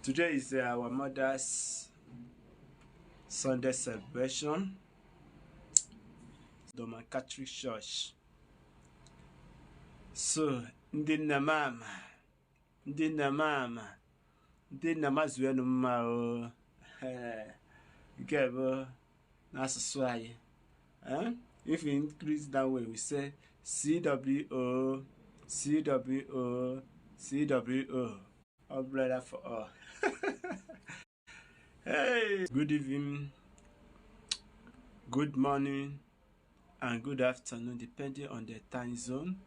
Today is our Mother's Sunday celebration, Roman Catholic Church. So, ndị nne mama, ndị nne mama, ndị nne ma zuenu mma o. Nke bụ n'asụsụ anyị. If we increase that way, we say CWO, CWO, CWO. All brother for all. Hey, good evening, good morning, and good afternoon, depending on the time zone.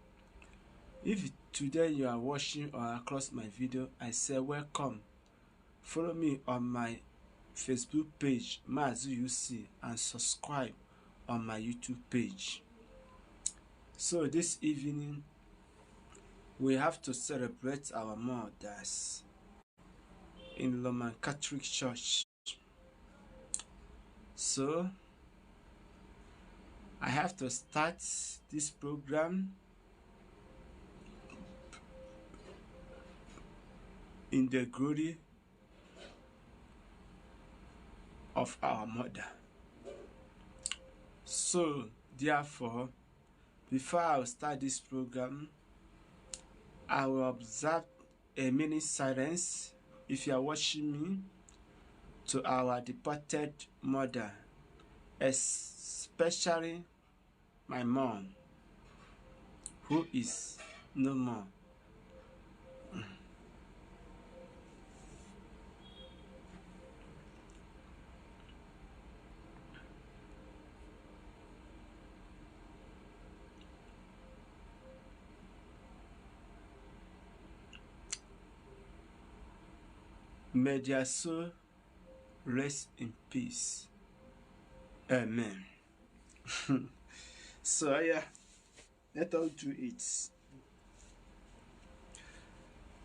If today you are watching or across my video, I say welcome. Follow me on my Facebook page, Mazi UC, and subscribe on my YouTube page. So this evening, we have to celebrate our mothers in Roman Catholic Church. So I have to start this program in the glory of our mother. So therefore, before I start this program, I will observe a minute silence, if you are watching me, to our departed mother, especially my mom, who is no more. May their soul rest in peace. Amen. So yeah, let us do it.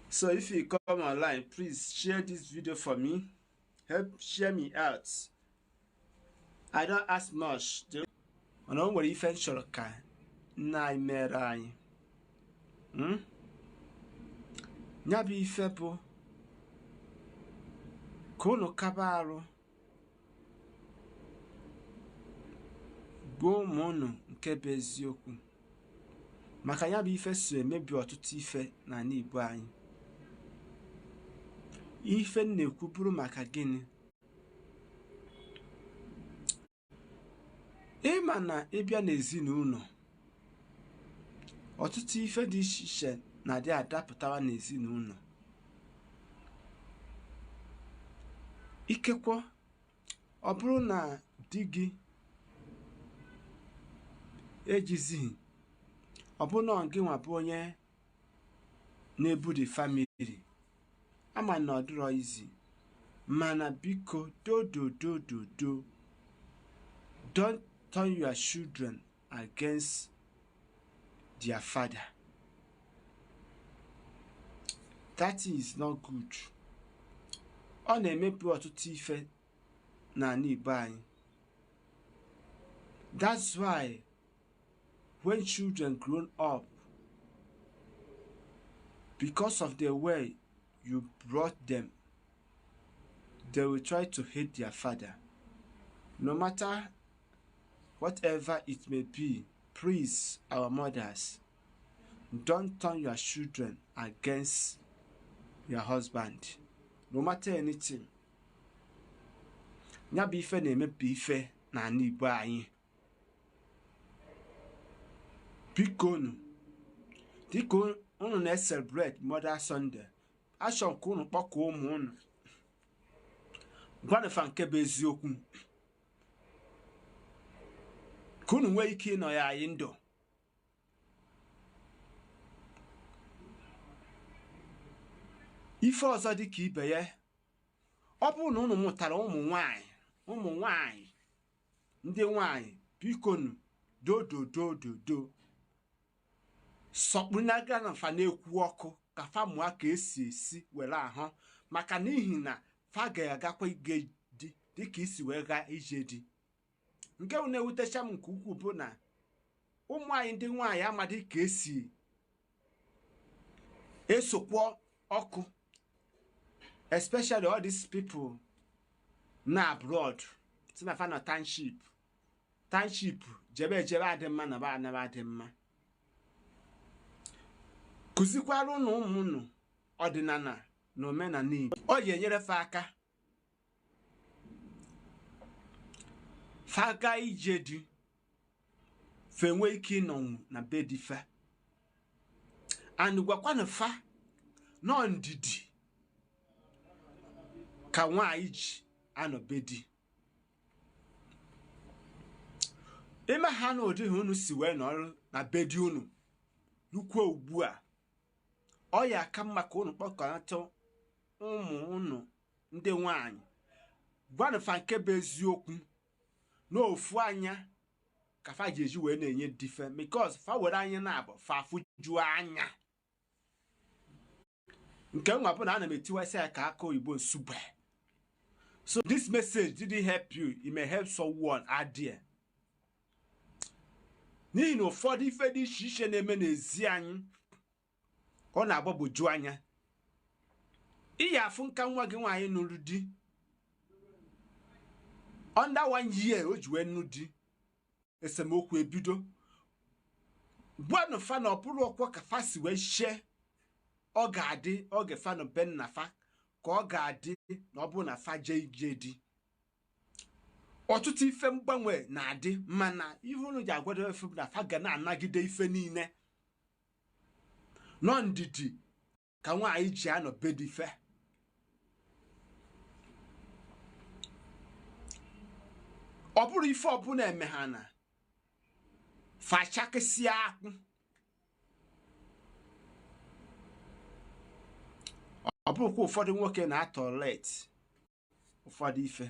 So if you come online, please share this video for me. Help share me out. I don't ask much. Mana o nwere ife m chọrọ ka nna anyị mere anyị. Ya bụ ife bụ ka unu kaba arụ gbuo ụmụ unu nke bụ eziokwu, maka ya bụ ife so emebi ọtụtụ ife n'ala Igbo anyị. Ife m na-ekwu bụrụ maka gịnị? Ịma na ịbịa n'ezinụlọ, ọtụtụ ife dị iche iche na-adị adapụtawa n'ezinụlọ. Ikekwe ọ bụrụ na di gị ejizighị, ọ bụrụ na gị nwa bụ onye na-ebu the family, ama na ọ dịrọ izi, mana biko dododododo, don't turn your children against their father. That is not good. Ọ na-emebi ọtụtụ ife n'ala Igbo anyị. That's why when children grown up, because of the way you brought them, they will try to hate their father. No matter whatever it may be, please, our mothers, don't turn your children against your husband. No matter anything. Ya bụ ife na-emebi ife n'ala Igbo anyị. Biko nu, dịka unu na-celebrate Mother Sunday, achọ ka unu kpọkọọ ụmụ unu, gwanụfa nke bụ eziokwu, ka unu nwee ike ịnọ ya anyị ndụ. Ife ọzọ dị ka ibe ya, ọ bụrụ na unu mụtara ụmụ nwanyị, ụmụ nwanyị ndị nwanyị, bikonu dododododo, sọkpụnaga na fa na-ekwu ọkụ ka fa mụọ ka esi esi were ahụ, maka n'ihi na fa ga-agakwa ige di dịka isi wee gaa ije di. Nke na-ewutecha m nke ukwuu bụ na ụmụ anyị ndị nwaanyị amadị ka esi esokwa ọkụ. Especially all these people na abroad si na fa na township. Township jebe ejebe adị mma na ba anaba adị mma. Kụzikwara ụnụ ụmụ ụnụ ọdịnala na omenala Igbo. Ọ ga-enyere fa aka fa gaa ije di, fa enwe ike ịnọnwụ na be di fa. And gwakwanụ fa nọ ndidi ka nwaanyị ji anọ be di. Ime ha na ụdị ha unu si wee nọrọ na be di unu rukwuo ugbu a, ọ ya aka mma ka unu kpọkọnata ụmụ unu ndị nwaanyị, gwanụ fa nke bụ eziokwu n'ofu anya ka fa ji eji wee na-enye di fe, because fa were anya na-abụ fa afụjuo anya. Nke nwa bụ na ana m etiwasị ya ka aka oyibo nsugbe. So this message didn't help you, it may help someone out there. N'ihi na ụfọdụ ife dị iche iche na-eme n'ezi anyị, ọ na-agbagwoju anya. Iyi afụ nka nwa gị nwaanyị nụrụ di under one year o ji wee nụ di, esemokwu ebido. Gwanụ fa na ọ bụrụ ọkwọ ka fa si wee shie, ọ ga-adị oge fa nọ be nna fa ka ọ ga-adị na ọ bụrụ na fa jee ije di. Ọtụtụ ife mgbanwe na-adị, mana ihe unu ji agwado efe bụ na fa ga na-anagide ife niile. Nọ ndidi ka nwaanyị ji anọ be di fe. Ọ bụrụ ife ọbụla eme ha na fachakịsịa akwụ. Ọ bụrụkwa ụfọdụ nwoke na-atọlet ụfọdụ ife.